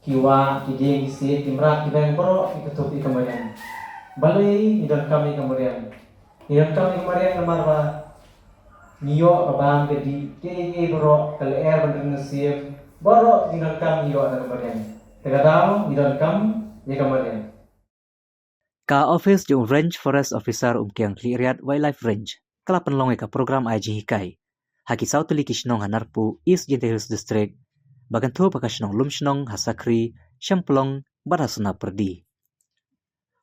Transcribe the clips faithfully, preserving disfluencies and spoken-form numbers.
Ki wah, ki dieng, ki siej, ki mrad, ki beng, baroh ki kynthup ïa ka mariang. Balei ngi donkam ïa ka mariang? Ngi donkam ïa ka mariang namar ba ngi ïoh ka bam ka dih, kiei kiei baroh, ka lyer ban ring mynsiem, baroh ngi donkam ngi ïoh da ka mariang. Te ka daw ngi donkam ïa ka mariang. Ka office jong u Range Forest Officer Umkiang Khliehriat Wildlife Range ka la pynlong ïa ka program ai jinghikai ha ki saw tylli ki shnong ha Narpuh, East Jaintia Hills District, ba kynthup ha ka shnong Lumshnong, ha Sakri, Shymplong bad ha Sonapyrdi.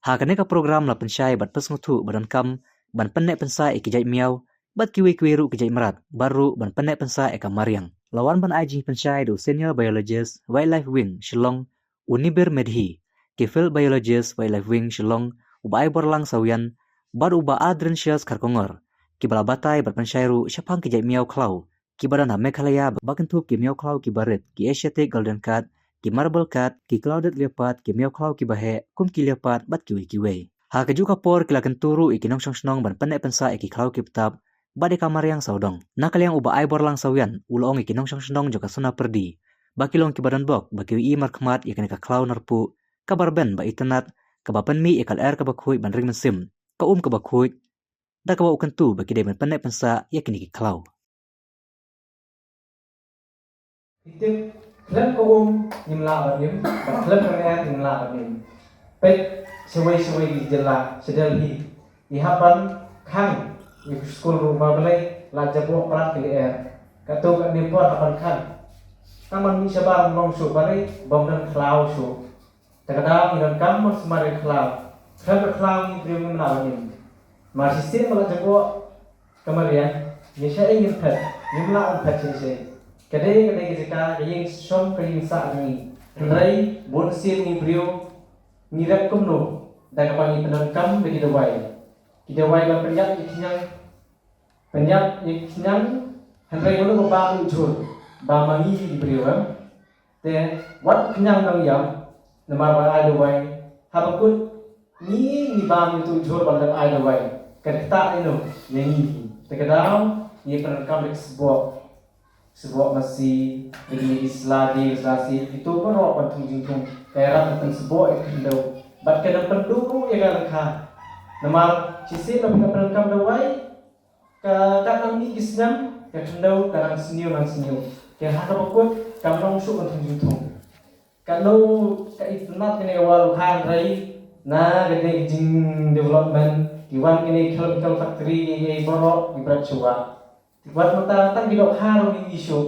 Ha kane ka program la pynshai bad pynsngewthuh ba donkam ban pynneh pynsah ïa ki jait miaw bad kiwei kiwei ruh ki jait mrad, bad ruh ban pynneh pynsah ïa ka mariang. La wan ban ai jingpynshai da u Senior Biologist, Wildlife Wing, Shillong, u Nibir Medhi, ki Field Biologist, Wildlife Wing, Shillong, u Bah Aiborlang Sawian, bad u Bah Ardrentius Kharkongor, kiba la batai bad pynshai ruh shaphang ki jait miaw khlaw kiba don ha Meghalaya, ba kynthup ki miaw khlaw kiba rit, ki Asiatic Golden Cat, ki Marble Cat, ki Clouded Leopard, ki miaw khlaw kiba heh kum ki leopard bad kiwei kiwei. Ha kajuh ka por ki la kyntu ruh ïa ki nongshong shnong ban pynneh pynsah ïa ki khlaw ki btap bad ïa ka mariang sawdong. Na ka liang u Bah Aiborlang Sawian u la ong ïa ki nongshong shnong jong ka Sonapyrdi ba ki long kiba donbok ba ki ïohi markhmat ïa kane ka khlaw Narpuh kaba rben, ba itynnad, kaba pynmih ïa ka lyer kaba khuid ban ring mynsiem, ka um kaba khuid, da kaba u kyntu ba ki dei ban pynneh pynsah ïa kine ki khlaw. Ki tip, khlem ka um ngim lah ban im, bad khlem ka lyer ngim lah ban im. Peit shawei shawei ki jylla sha Delhi, ki hap ban khang ïa ki skul ruh ba balei, la jaboh palat ki lyer. Katto katne por hap ban khang. Tang ban mih shabar ban long shuh balei, bym don khlaw shuh. Te ka daw ngi donkam ban sumar ïa ka khlaw. Khlem ka khlaw ngi briew ngim lah ban im. Mar shisien ba la jaboh ka mariang, ngi shaei ngin phet, ngim lah ban phet shaei shaei. Ka dei, ka dei ka jaka, ka ïing shong, ka ïing sah jong ngi. Hynrei bun sien ngi briew ngi rep kumno? Da kaba ngi pyndonkam da ki dawai. Ki dawai ban pynïap ïa ki khñiang, pynïap ïa ki khñiang, hynrei mano ba bam ïa u jhur? Bam ma ngi ki briew, em? Te wat khñiang dang ïap, namar ba ai dawai. Haba kut ngi, ngi bam ïa utu u jhur ba la dep ai dawai, ka ktah ïa no? Ïa ngi hi. Te ka daw ngi pyndonkam da ki sboh, sboh masi, da kine ki sla dieng sla siej, kito baroh ban thung jingthung. Ka ïarap ban pynsboh ïa ka khyndew bad ka dang pynduh ruh ïa ka lyngkha. Namar shisien ba phi la pyndonkam dawai, ka, katba mih ki snem, ka khyndew ka nang sniew nang sniew. Te ha kaba kut kam long shuh ban thung jingthung. Katno ka itynnad kane ka wah lukha, hynrei na kane ka jingdevelopment, ki wan kine chemical factory, ki, ki baroh ki bret shuwa. Te wat mynta tang ki dohkha ruh ngi ïohi shuh.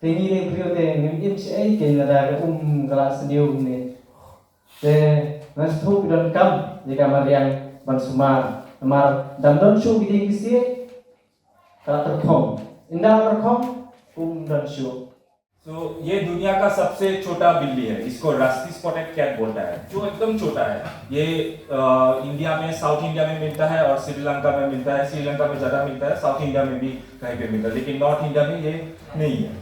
Te ngi lei briew te ngim im shaei, keiñ lada ka um ka la sniew ne. Te nga sngewthuh phi donkam ïa ka mariang ban sumar. Namar dam don shuh ki dieng ki siej, ka la tyrkhong. Ynda la tyrkhong, um don shuh. तो ये दुनिया का सबसे छोटा बिल्ली है, इसको रस्टी स्पॉटेड कैट बोलता है, जो एकदम छोटा है। ये अ, इंडिया में, साउथ इंडिया में मिलता है और श्रीलंका में मिलता है। श्रीलंका में ज़्यादा मिलता है, साउथ इंडिया में भी कहीं पे मिलता है, लेकिन नॉर्थ इंडिया में ये नहीं है।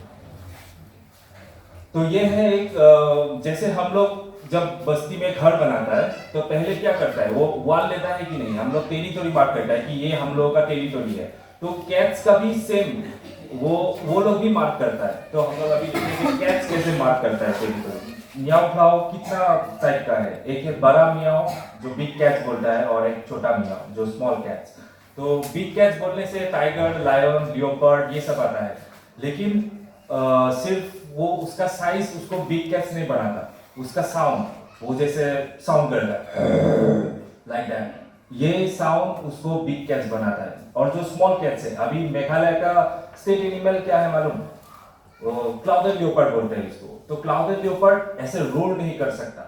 तो ये है एक अ, जैसे हम लोग जब बस्ती में घर बनाता है तो पहले क्या करता है, वो वॉल लेता है कि नहीं? हम लोग टेरिटोरी मार्क करता है कि ये हम लोगों का टेरिटोरी है। तो कैट्स का भी सेम, वो वो लोग भी मार्क करता है। तो हम लोग अभी देखेंगे कैट्स कैसे मार्क करता है टेरिटोरी। मियाओ खाओ कितना टाइप का है, एक है बड़ा मियाओ जो बिग कैट्स बोलता है और एक छोटा मियाओ जो स्मॉल कैट्स। तो बिग कैट्स बोलने से टाइगर, लायन, लियोपर्ड ये सब आता है, लेकिन अ, सिर्फ वो उसका साइज उसको बिग कैट्स नहीं बनाता, उसका साउंड, वो जैसे साउंड करता है लाइक दैट, ये साउंड उसको बिग कैट्स बनाता है। और जो स्मॉल कैट्स है, अभी मेघालय का स्टेट एनिमल क्या है मालूम? क्लाउडेड लियोपर्ड बोलते हैं इसको। तो क्लाउडेड लियोपर्ड ऐसे रोल नहीं कर सकता,